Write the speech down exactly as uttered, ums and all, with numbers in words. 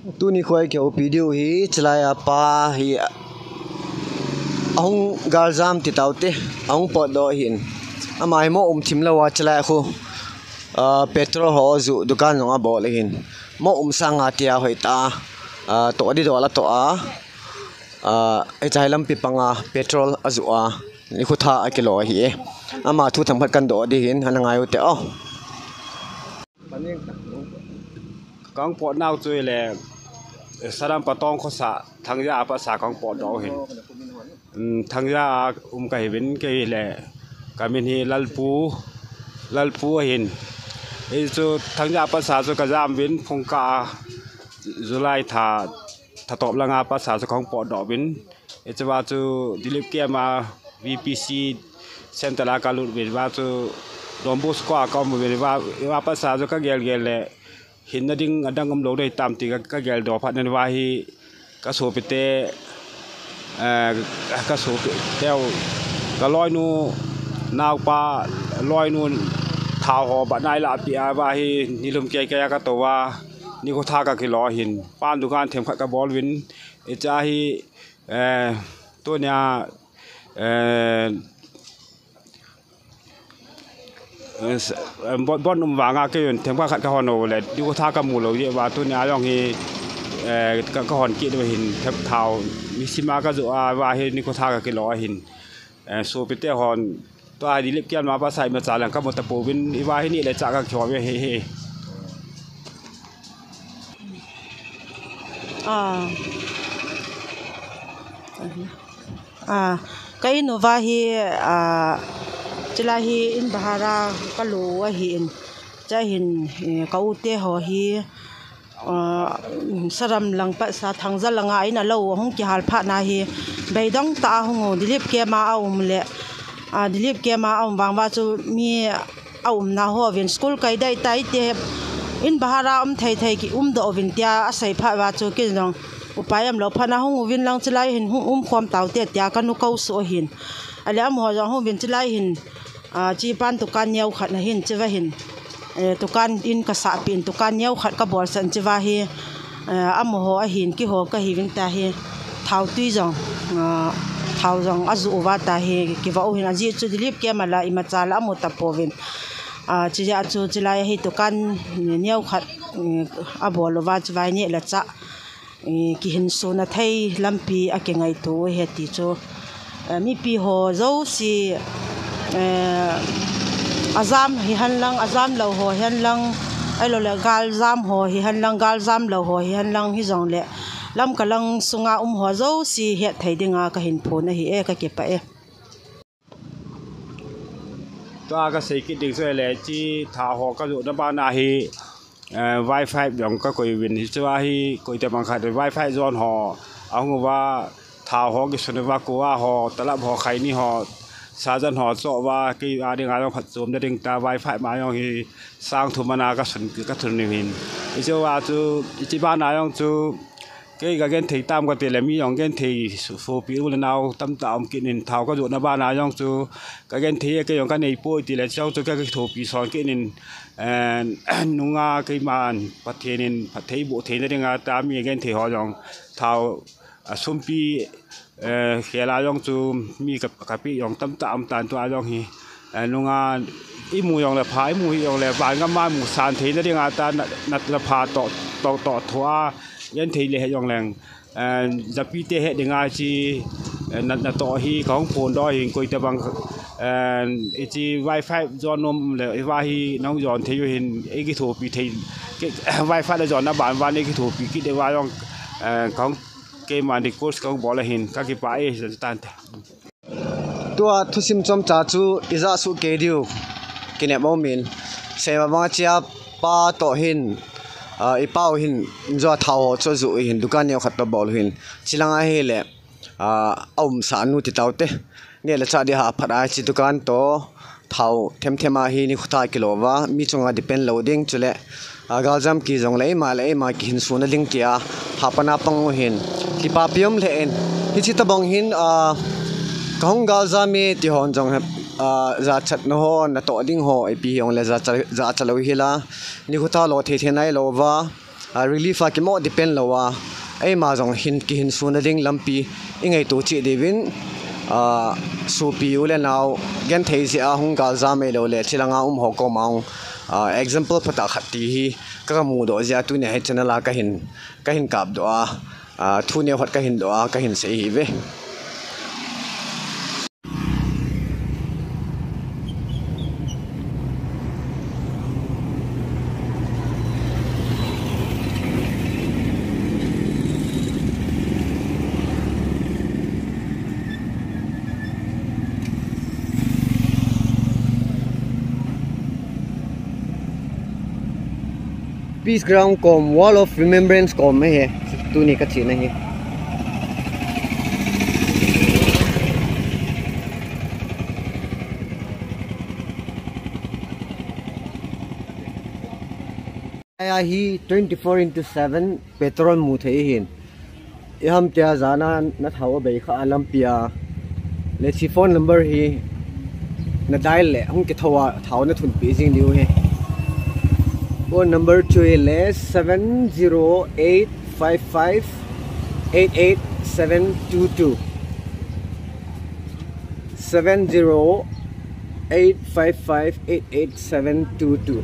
Tuni khoi keu video hi chilai a pa hi ahung galjam ti taute, ahung potdoh hin. Ama hi mo um thim lou a chilai khu, ah, petrol ho ju dukan jong abol hin. Mo um sanga tia hoi ta, ah, to di dol a to a, ah, e chai lampi panga petrol aju a, ni khu tha akilo hi e. Ama thu themkhat kan doh di hin, ana ngai u te o. Kang pot nau chu le, Saram Patong khosa, Thangja a patsa kang potdoh hin. Um, Thangja a um kahi vin kei le, kamin hi Lalpu, Lalpu ahin. Ei chu Thangja a patsa chu kajam vin phungka a July tha, tha top langa patsa chu kang potdoh vin. Ei chu va chu Dilip Kema V P C center a kalut vin va chu Don Bosco a kaum vin va, va patsa chu kagel gel le, hinna ding adang umlou dei tam ti ka, kagel doh phat nen va hi kasopite, eh, kasopiteu, kaloinu naopa, loinu thao ho ba nai la pi a va hi nilum kei kei a kato va, ni khu tha kakilo hin. Pan dukan themkhat kabol vin, ei cha hi, eh, tunia, eh, eh, s-, eh, bon, bon um vanga kei un themkhat khat kahon u le, ni khu tha kamu lou jeh va, tunia jong hi, eh, ka, kahon kit u hin, thep thao, mi sima kajoh a va hi, ni khu tha kakilo ahin. Eh, sopite hon, tua Dilip Kema patsa imacha lang kamu tapouvin, i va hi ni le cha kakihou ve he he. Ah. Ah, ka in uva hi, ah, chilai hi in bahar a kalo u ahin, cha hin, eh, ka u te ho hi, ah, Saram lang patsa Thangja langa in alo u ahung kihal phat na hi, beidong tah a hung u, Dilip Kema a um le, ah, Dilip Kema a um vang va chu mi aumna ho vin school kai dai tai te, in bahar a um thei thei ki umdoh uvin tia asei phat va chu kin jong upai umlou phat na hung uvin lang chilai hin hung um khom taute tia kanu kousuh ahin. Ale amaho jong hung uvin chilai hin, ah, chi pan dukan neo khat na hin chi va hin, eh, dukan in kasah pin dukan neo khat kabol san chi va hi, eh, amaho ahin kiho kahi vin ta hi. Thao tui jong, ah, thao jong aju uva ta hi kiva u hin ajeh chu Dilip Kema la imacha la amu tapouvin. Ah, chijeh a chu chilai a hi dukan neo khat, eh, abol uva chu vai ni le cha, eh, kihinsuna thei lampi akingaito u ahi ti chu. Eh, mipi ho jouse, eh, ajam hihen lang, ajam lou ho hihen lang, ahilou le galjam ho hihen lang, galjam lou ho hihen lang hijong le, Lamka lang sunga um ho jouse hetthei dinga kahin phon ahi e, kakipah e. Tua kasei kit ding chu ahile, chi thao ho kajohna bana hi, eh, wifi jong kakoi uvin, hichea hi koitobang khat wifi jon ho ahung uva, thao ho kisun uva, kua ho, talap ho, khaini ho, sajan ho choh uva, kei a dinga jong phatchomna ding tia wifi ma jong hi sang thum ana kasun, kathun uvin. Hichea chu, hiche bana jong chu, kei kagenthei tam kati le, mi jong genthei so-, sopi u le nao tamtah um kit in, thao kajohna bana jong chu kagenthei e, kei jong kanei poi tile, chujong chu kakithopi son kit in, eh, nunga keiman Pathen in phatthei boh theina dinga tia mi genthei ho jong thao, a, sumpi, eh, khela jong chu mi ka, kapeh jong tamtah um tan, tua jong hi, eh, nunga imu jong le pha, imu hih jong le van gam a mu san theina dinga tia na, na, napha toh, toh, toh thoa genthei le he jong leng, eh, japi te he dinga chi, eh, na, natoh hi kahung phondoh hin, koitobang, eh, hiche wifi jon nom le hiva hi nahung jon thei u hin, eikithopi thei, kei, wifi le jonna ban van eikithopi kit uva jong, eh, kahung, keiman request kahung bol ahin, kakipah e, tante. Tua thusim chomcha chu ijah soh kei diu kinep aumin, seima banga chia pa toh hin, ah, ipa u hin, jua thao ho chu ajoh u hin, dukan neo khat toh abol u hin, chilang ahile, ah, aumsah nu ti taute, neh le chah ding hahphat a hiche dukan toh thao themthem a hi nikho thah kilou va, mi chunga depend lou ding, chule, ah, galjam ki jong le eima le eima kihinsuna ding tia hahpan a pang u hin, kipapi um lheh in, hiche tobang hin, ah, kahung galjam e ti hon jong, ah, jachatna ho, natoh ding ho ipi hijongle jacha, jacha lou hila, nikho thah lo thei thei nailou va, Relief a kimo depend lou a, eima jong hin kihin suna ding lampi i ngaito cheh diuvin, sopi u le nao genthei jeh a hung galjam ei lou le, chilanga um ho koma hung example phatah khat ti hi ka, kamudoh jeh a tunia hi channel a kahin kapdoh a, thu neo khat kahin doh a kahin sei hive. Peace Ground kom, Wall of Remembrance kom ahi, tuni kachena hi. Ahi twenty-four into seven petrol mu thei ahin. Iham tia jana nathao abei kha a lampia, lechi phone number hi nadial le hung kithou a thao nathunpeh jing diu ahi. Phone number chu hile seven zero eight five five eight eight seven two two. Seven zero eight five five eight eight seven two two.